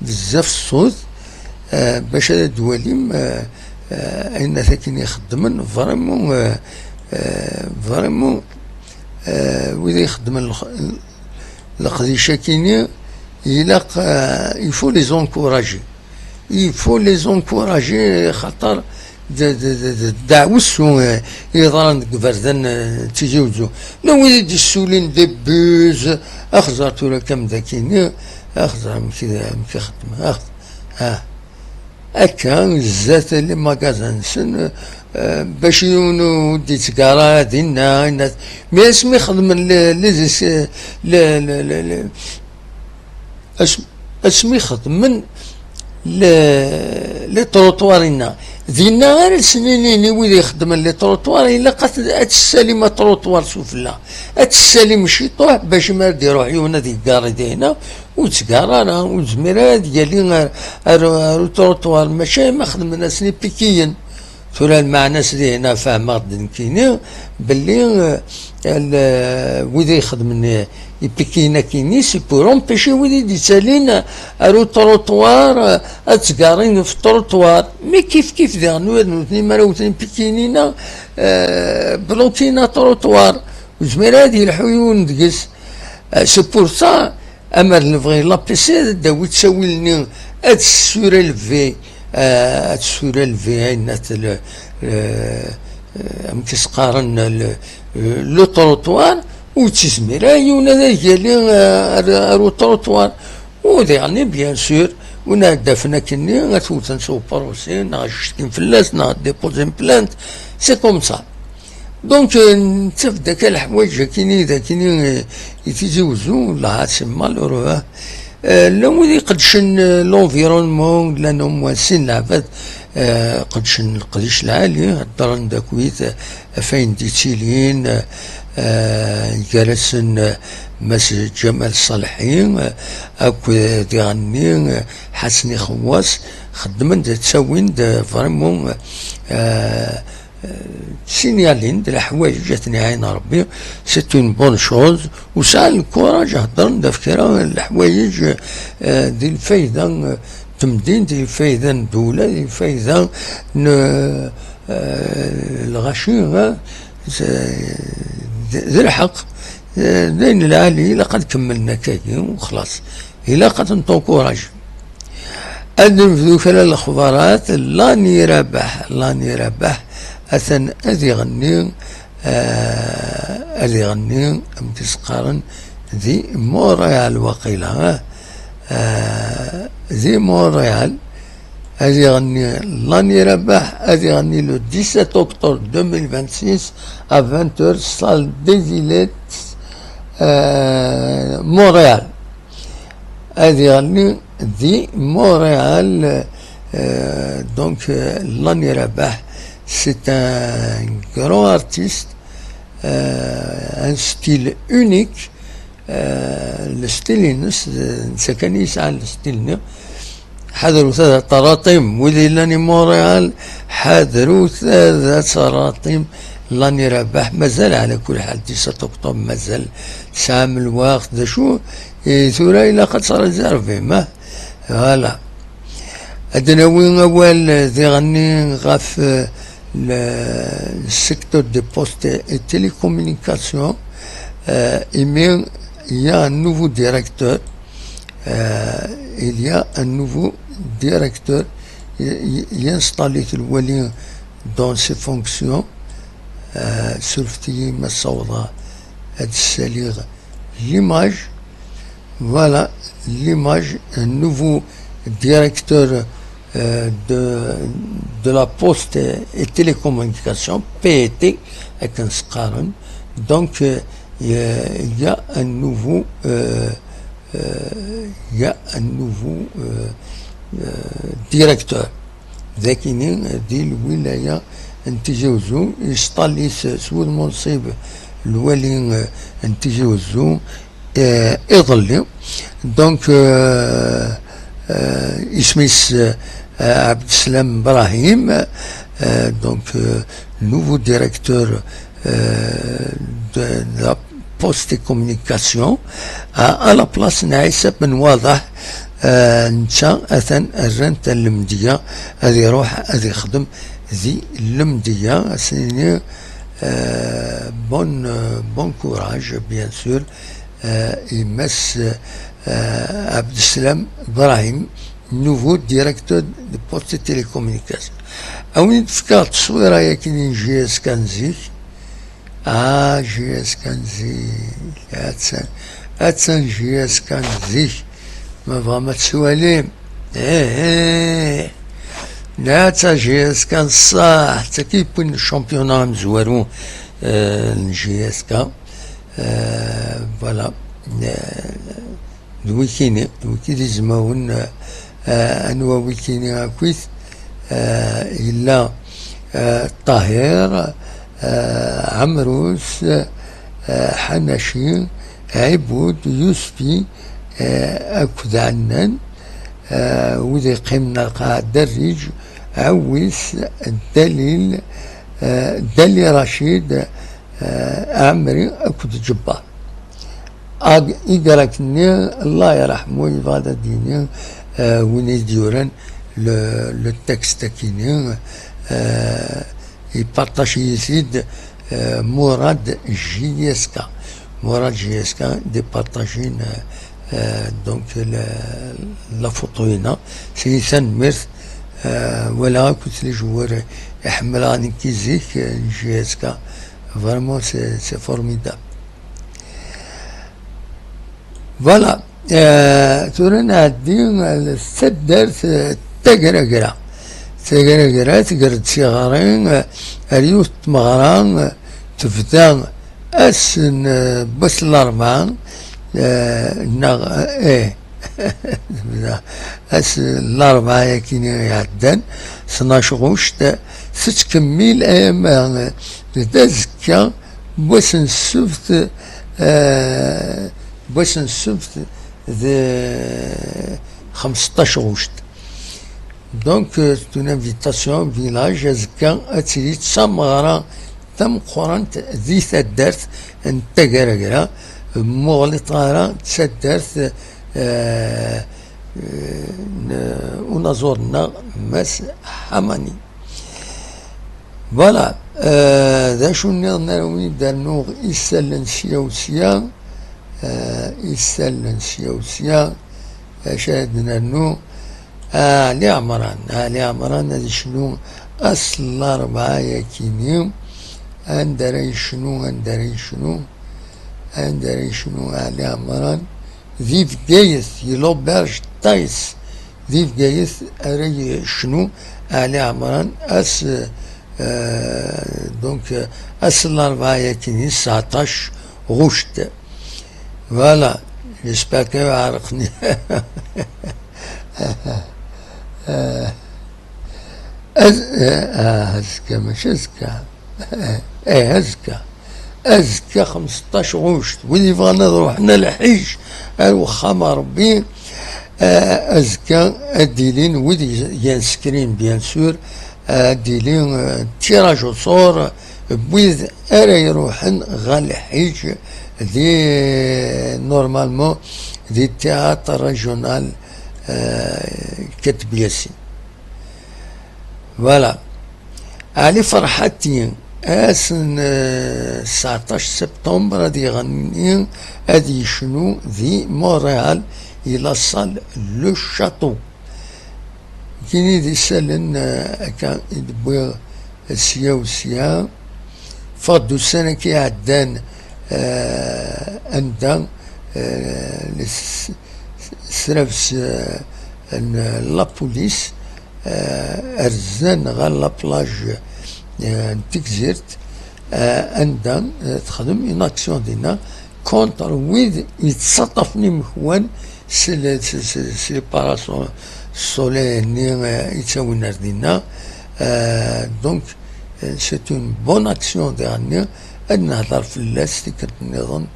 bezzaf ṣṣut, eh, bac ad d-walim, eh, eh, ayen akken ixeddmen, vraiment, eh, eh, vraiment, eh, wid ixeddmen lex-, leqdic-akini, ilaq, eh, il faut les encourager. Il faut les encourager, xaṭer d, d, d, d, d ddeɛwessu, eh, yeḍran deg iberdan, eh, n Tizi Uzzu. La wid i d-issulin des bus, axẓer tura kam d akini, axẓer amek, amek ixeddem, ax-, ah. Akka, zdat les magasins-nsen, eh, bac yiwen ur d-yettgara dinna, inna-, mais asmi xedmen les, les, les, les, les, les, As-, asmi xedmen le, les trottoirs-inna, dinna ara d-sninin i wid ixeddmen les trottoirs, ilaq ad, ad tessalim atrottoir sufella, ad tessalim ciṭuḥ bac mi ara d-iruḥ yiwen ad yeggarri dinna, ur yettgarra ara, ur yezmir ara ad yali ar, ar, ar utrottoir, maca ma xedmen-asen ipikiyen. Tura lmeɛna-s dihin, fehmeɣ-d nekkini belli, eh, l-, wid i ixedmen, eh, ipikiyen akini, c'est pour empêcher wid i d-yettalin ar utrottoir, eh, ad ttgarrin ɣef trottoir. Mi kif kif diɣen, nutni mi ara wten ipikiyen-inna, eh, blokin atrottoir. Ur yezmir ara ad yelḥu yiwen deg-s. Eh, c'est pour ça, amer lebɣi l'A P C, ad d-tawi ttawil-nni, ad suréleve, eh, ad suréleve, ayen at le, le, eh, amek i s-qqaren, le, le trottoir, ur yettizmir ara yiwen ad yali, eh, ar, ar utrottoir. U diɣen, bien sûr, win ad d-afen akkenni, ad t-wten s uprocès, neɣ ad ccetkin fell-as, neɣ ad d-déposer plainte. C'est comme ça. Donc, euh, nettaf-d akka leḥwayeǧ akini, d akini, euh, i Tizi Uzzu, la, c'est malheureux, hein. Euh, llan wid iqeddcen, euh, l'environnement, llan au moins sin leɛbad, euh, qeddcen leqdic lɛali, heddren d akuyt, euh, ɣef wayen d-yettilin, euh, gar-asen, euh, Mass Ǧamal Ṣaleḥi, euh, akked, euh, diɣenni, euh, Ḥasen Ixewwas, xeddmen-d, ttawin-d, euh, vraiment, euh, signalin-d leḥwayeǧ, ad ten-iɛin Rebbi, c'est une bonne chose. U sɛan lkuraj, heddren-d ɣef kra n leḥwayeǧ, eh, di lfayda, eh, n temdint, di lfayda n ddula, di lfayda n, eh, lɣaci, eh, d, d lḥeqq, eh, d ayen lɛali, ilaq ad kemmlen akkagi, u xlaṣ. Ilaq ad tent-encourager. Ad nebdu kra n lexbarat. Lani Rabaḥ, Lani Rabaḥ, atan ad iɣenni, eh, ad iɣenni, amek i s-qqaren, di Montréal, waqila, eh? Eh, di Montréal, ad iɣenni Lani Rabaḥ, ad iɣenni le dix-sept octobre deux mille vingt-six à vingt heures, salle des Ilettes, eh, Montréal. Ad iɣenni di Montréal, euh, donc, euh, Lani Rabaḥ, c'est un grand artiste, euh, un style unique, euh, le style-ines, euh, netta kan i yesɛan le style-nni. Ḥadrut ad taraṭim, wid yellan i Montréal, ḥadrut ad taraṭim. Lani Rabaḥ, mazal ɛla kul ḥal, dix-sept octobre, mazal tesɛam lweqt, d acu, eh, tura ilaq ad tṛeẓẓarvim, ah? Voilà. Ad nawi awal, eh, diɣenni ɣef, eh, le, le secteur des postes et télécommunications, eh, imi il y a un nouveau directeur, eh, il y a un nouveau directeur, i, i, i installé-t lwali dans ses fonctions, eh, surfet-iyi ma ssawḍeɣ ad ssaliɣ l'image. Voilà l'image, un nouveau directeur, euh, de, de la poste et télécommunication, P E T, akken s-qqaren. Donc, euh, il y a un nouveau, euh, euh, il y a un nouveau, euh, euh, directeur. Dakini, di lwilaya n Tizi Uzzu, yesṭalli s, s wudem unṣib lwali, euh, n Tizi Uzzu, euh, iḍelli. Donc, euh, euh, isem-is, euh, Abdeslam Brahim, euh, donc, euh, nouveau directeur, euh, de, de la Postes et Communications, à, à la place n Ɛisa Ben Waḍeḥ. Euh, netta atan rran-t lemdeyya, ad iruḥ ad ixdem di lemdeyya, ad s-nini, euh, bon, euh, bon courage, bien sûr, euh, i Mass, euh, Abdeslam Brahim, nouveau directeur de Postes et Télécommunications. A win d-fkeɣ tteswira-yagi n J S K n zik. Ah, J S K n zik. Attan, attan J S K n zik. Ma tebɣam ad twalim. Eh, eh. Netta J S K n ṣṣeḥ. D tagi yewwin le championnat amezwaru, euh, n J S K. Euh, voilà. Euh, d wikini, d wiki d izmawen, euh, anwa wikini akkit, euh, yella, euh, Ṭahir, euh, Ɛemrus, euh, Ḥanaci, Ɛibud, Yusfi, euh, akked Ɛennan, euh, wid yeqqimen ar lqaɛa, Dda Rriǧ, Ɛewwis, Dalil, euh, Dali Racid, euh, Ɛemri akked Ǧebbar. Ag-, igrak-nni, Allah yerḥmu, yebɣa ad d-yini, euh, win i d-yuran le, le texte-akini, euh, iparṭac-iyi-t-id, euh, Murad J S K. Murad J S K, d iparṭajen, euh, euh, donc, la, la photo-ina. Seg tanemmirt, euh, walaɣ akk les joueurs i ḥemmleɣ nekk i zik, euh, J S K. Vraiment, c'est, c'est formidable. Voilà. Euh, tura nɛeddi, euh, s taddart, euh, Tagragra. Tagragra tger-d tiɣri, euh, ar yiwet n tmeɣra, euh, tebda ass n, euh, wass n larebɛa, euh, neɣ, euh, eh, tebda ass n larebɛa-yagi iɛeddan, tnac ɣuct, tettkemmil, ama, euh, d azekka, wass n ssebt, euh, wass n ssebt d xemseṭṭac ɣuct. Donc, euh, c'est une invitation au village, azekka ad tili d tameɣra tameqqrant di taddart n Tagragra, muɣlit ara d taddart, euh, euh, n unaẓur-nneɣ Mass Ḥamani. Voilà. Euh, d acu nniḍen ara wen-d-rnuɣ isallen sya u sya? Euh, isallen sya u sya, acu ara d-nernu? Ɛli Ɛemran, Ɛli Ɛemran ad icnu ass n larebɛa-yagi-ni. Anda ara yecnu, anda ara yecnu, anda ara yecnu Ɛli Ɛemran? Di Bgayet, di l'auberge Taïs, di Bgayet ara yecnu Ɛli Ɛemran ass, euh, donc, euh, ass n larebɛa-yagi-ni, tseɛṭac ɣuct. Voilà, j'espère que ɛerqen. Euh, Az-, eh, ah, azekka, mačči azekka. Eh, azekka. Azekka xemseṭṭac ɣuct. Wid yebɣan ad ruḥen a lḥiǧ ar wexxam n Ṛebbi, eh, azekka ad d-ilin wid y-, yensekrin, bien sûr, eh, ad d-ili, eh, tiraj uṣur n wid ara iruḥen ɣer lḥiǧ di, normalement, di théâtre régional, eh, Kateb Yasin. Voilà. Ɛli Ferḥati, ass n, eh, tseɛṭac septembre ad iɣenni, ad yecnu di Montréal, i la salle Le Château. Kini d isallen, eh, akka i d-wwiɣ sya u sya. Ffeɣ-d ussan-agi iɛeddan, eh, anda, eh, s-, s-, srabes, eh, n la police, eh, rzan ɣer la plage, eh, n Tegzirt, eh, anda, eh, texdem une action dinna contre wid yettaṭṭafen imekwan s le, s, s, s les parasols-nni, eh, yettawin ar dinna. Eh, donc, eh, c'est une bonne action diɣenni. Ad nehder fell-as tikkelt nniḍen,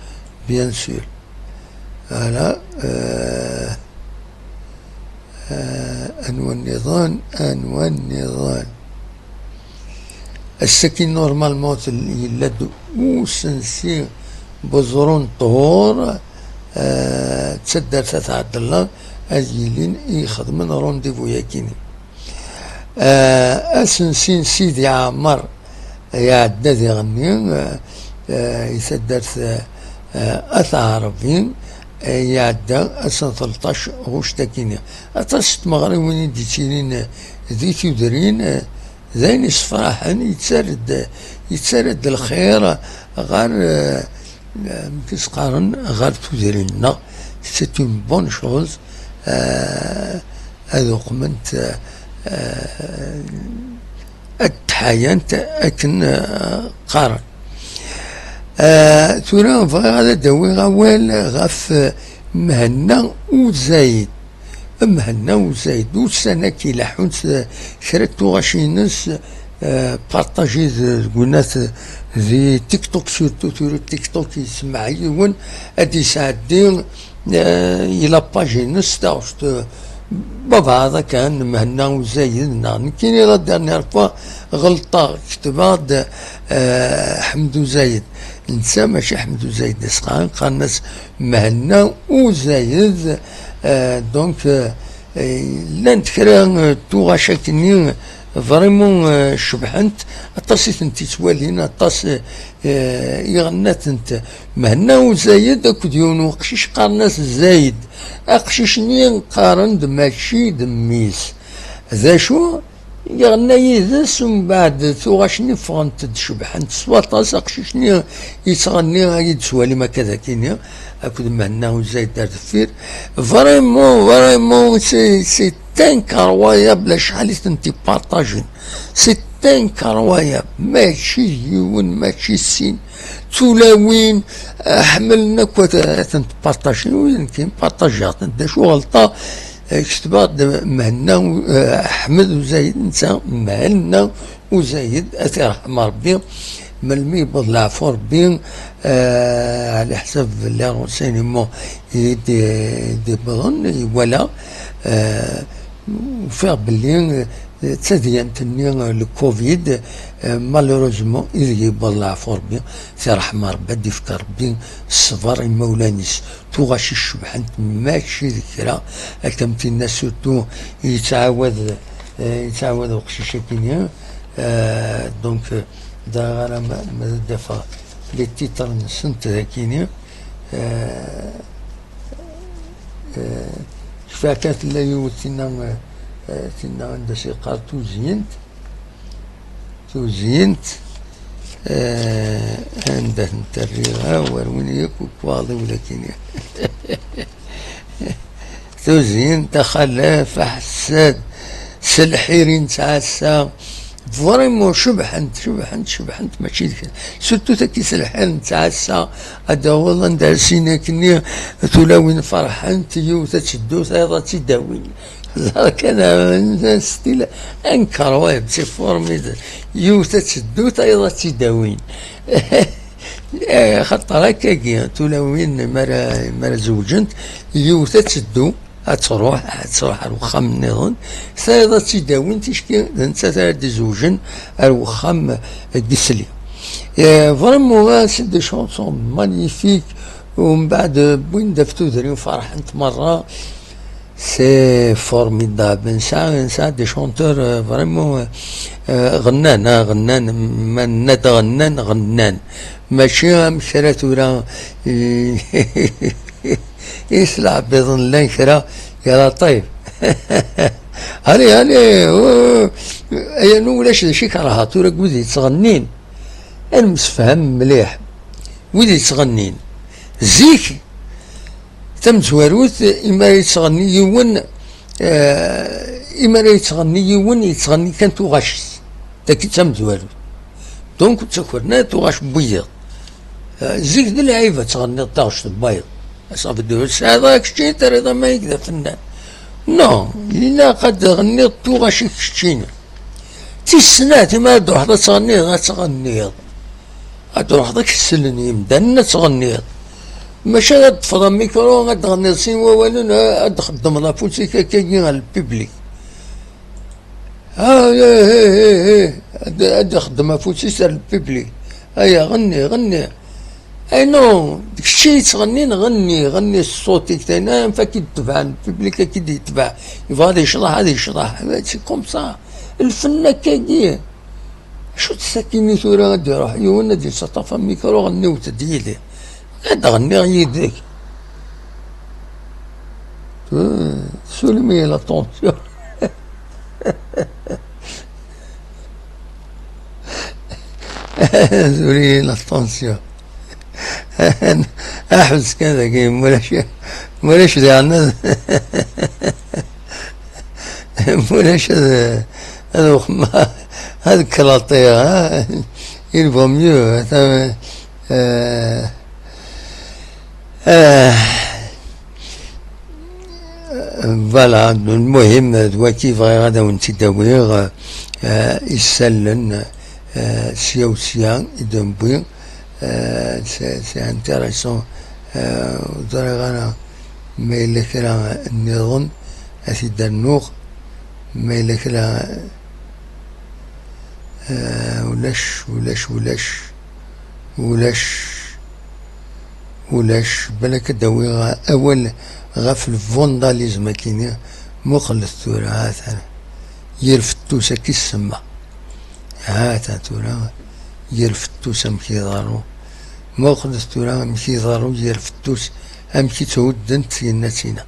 bien sûr. Voilà, euh, euh, anwa nniḍen, anwa nniḍen. Ass-agi, normalement, tel-, yella-d usensi Buẓru n Ṭhur, eh, d taddart At Ɛebdella, ad yilin i ixedmen rendez-vous-yakini. Eh, ass n sin Sidi Ɛmer iɛedda diɣenni, eh, eh, i taddart, eh, At Ɛerbi, eh, iɛedda ass n tleṭṭac ɣuct akini. Aṭas n tmeɣriwin i d-yettilin, eh, di tudrin, eh, d ayen yessefraḥen, yettarra-d, yettarra-d lxir ɣer, eh, amek i s-qqaren, ɣer tudrin-nneɣ. C'est une bonne chose, eh, ad uqment, eh, ad ttḥayant akken, eh, qqaren. Eh, tura bɣiɣ ad d-awiɣ awal ɣef, eh, Mhenna Uzayed. Mhenna Uzayed, ussan-agi leḥḥunt, eh, kra n tuɣac-ines, eh, partagies deg unat di TikTok, surtout tura TikTok yessemɛa yiwen ad d-yesɛeddi, eh, i la page-ines taɣect, eh, babaɛḍ akan, Mhenna Uzayed, neɣ nekkini la dernière fois ɣelṭeɣ, ketbeɣ-d, eh, Ḥmed Uzayed. Netta mačči Ḥmed Uzayed i s-qqaren, qqaren-as Mhenna Uzayed. Eh, donc, eh, eh, llant kra, eh, tuɣac akkenni vraiment, eh, cebḥent, aṭas i tent-ittwalin, aṭas, eh, eh, iɣenna-tent. Mhenna Uzayed akked yiwen uqcic qqaren-as Zayed. Aqcic-nni qqaren-d mačči d mmi-s. D acu? Yeɣna yid-s, umbeɛd tuɣac-nni ffɣent-d cebḥent s waṭas. Aqcic-nni yettɣenni, ad yi-d-twalim akka d akini, akked Mhenna Uzayed ar deffir. Vraiment, vraiment, c'est, c'est incroyable acḥal i tent-ipartajin. C'est incroyable. Mačči d yiwen, mačči d sin. Tulawin, eh, ḥemmlen akk ad, ad tent-partajin, u nekk partajiɣ-tent. D acu ɣelṭeɣ? Eh, ketbeɣ-d Mhenna, eh, Ḥmed Uzayed, netta Mhenna Uzayed, ad t-iṛḥem Ṛebbi. Melmi yewweḍ leɛfu Ṛebbi, eh, ɛla ḥsab les renseignements i d-, d-iwwḍen, iwala, eh, ufiɣ belli, eh, d tadyant-nni, eh, le covid, eh, malheureusement, ideg yewweḍ leɛfu Ṛebbi, ad t-iṛḥem Ṛebbi, ad d-ifk Ṛebbi ṣṣber i imawlan-is. Tuɣac i cebḥent mačči d kra, akka am tinna surtout yettɛawad, eh, yettɛawad uqcic-agi-nni, eh, donc, eh, da ara ma, ma d-afeɣ les titres-nsent dagini, eh, eh, cfiɣ kan tella yiwet tinna, eh, tinna anda s-yeqqar tuzyint, tuzyint, eh, anda tent-rriɣ, ah, war win yakk ukwaḍ-iw lakini. Tuzyint, axalaf, aḥessad, s lḥir i nettɛassa. Vraiment, cebḥent, cebḥent, cebḥent, mačči d kra. Surtout taki s lḥir nettɛassa, ad d-tawiḍ anda ar sin akkenni, tulawin ferḥent, yiwet ad teddu, tayeḍ ad tt-id-awin. Ẓer kan, un style incroyable, c'est formidable. Yiwet ad teddu, tayeḍ ad tt-id-awin. Eh, xaṭer akkagi, tulawin, mi ara, mi ara zewǧent, yiwet ad teddu, ad truḥ, ad truḥ ar wexxam nniḍen, tayeḍ ad tt-id-awin, ticki d nettat ara d-izewjen ar wexxam n yisli. Eh, vraiment, ah, c'est des chansons magnifiques, umbeɛd wwin-d ɣef tudrin, ferḥent merra. C'est formidable. Nesɛa, nesɛa des chanteurs, euh, vraiment, euh, euh, ɣennan, ah, ɣennan, ma nenna-d ɣennan, ɣennan. Mačči am kra tura, i, i s leɛbiḍen llan kra, ya Laṭif. Allez, allez, oh, ay, anu ulac d acu i kerheɣ tura deg wid yettɣennin. Ad nemsefham mliḥ. Wid yettɣennin. Zik, tamezwarut, imi ara yettɣenni yiwen, eh, imi ara yettɣenni yiwen, yettɣenni kan tuɣac-is. Tagi d tamezwarut. Donc, ur ttakren ara tuɣac n wiyiḍ. Eh, zik d lɛib ad tɣenniḍ taɣect n wayeḍ. Asabi d ur tesɛiḍ ara keččini, terriḍ amayeg d afennan. Non, ilaq ad tɣenniḍ tuɣac-ik keččini. Tis snat, imi ara d-truḥeḍ ad tɣenniḍ, ad tɣenniḍ. Ad d-truḥeḍ ad k-slen yimdanen, ad tɣenniḍ. Maca ad d-teffeḍ amikru, ad d-tɣenniḍ sin wawalen, ad d-txeddmeḍ afus-ik akkagi ar lpiblik. Ah, eh, eh, eh, eh. Ad, ad d-ixeddem afus-is ar lpiblik. Aya, ɣenni, ɣenni. Ay non, d kečč i yettɣennin, ɣenni, ɣenni s ṣṣut-ik, tayen am fakk i d-tebɛen, public-agi d-yetbeɛ, yebɣa ad yecḍeḥ, ad yecḍeḥ, c'est comme ça. Lfen akkagi. Acu-tt sakkin-i tura ad d-iruḥ yiwen ad d-yettaṭṭaf amikru, ɣenniwet-d yid-i. Ad ɣenniɣ yid-k. Tessulem-iyi la tension. Tessulem-iyi la tension. Aḥbes kan dagi, mulac, mulac diɣen ad, mulac ad, ad uxem, ad klaṭiɣ, ha? Il vaut mieux, ata, euh, euh, Voilà, lmuhim d waki bɣiɣ ad awen-tt-id-awiɣ, eh, isallen, eh, sya u sya i d-newwi, eh, c'est, c'est intéressant, eh, ur ẓriɣ ara ma yella kra nniḍen ad t-id-rnuɣ, ma yella kra, eh, ulac, ulac, ulac. Ulac. Ulac, balak ad d-awiɣ awal ɣef lvandalisme-akini. Muqlet tura, ha-t-an. Yir fettus akka i semma. Ha-t-an tura, yir fettus amek iḍerru. Muqlet tura amek iḍerru yir fettus, amek i tthuddent tyennat-ina.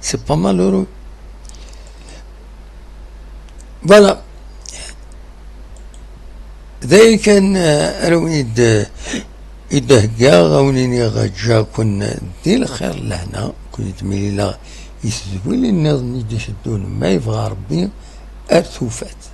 C'est pas malheureux. Voilà. D aya kan, eh, ara wen-id-, id-heggaɣ, a wen-iniɣ ǧǧiɣ-ken di lxir lehna, ken-id-milileɣ i tedwilin nniḍen i d-iteddun, ma yebɣa Rebbi, ar tufat.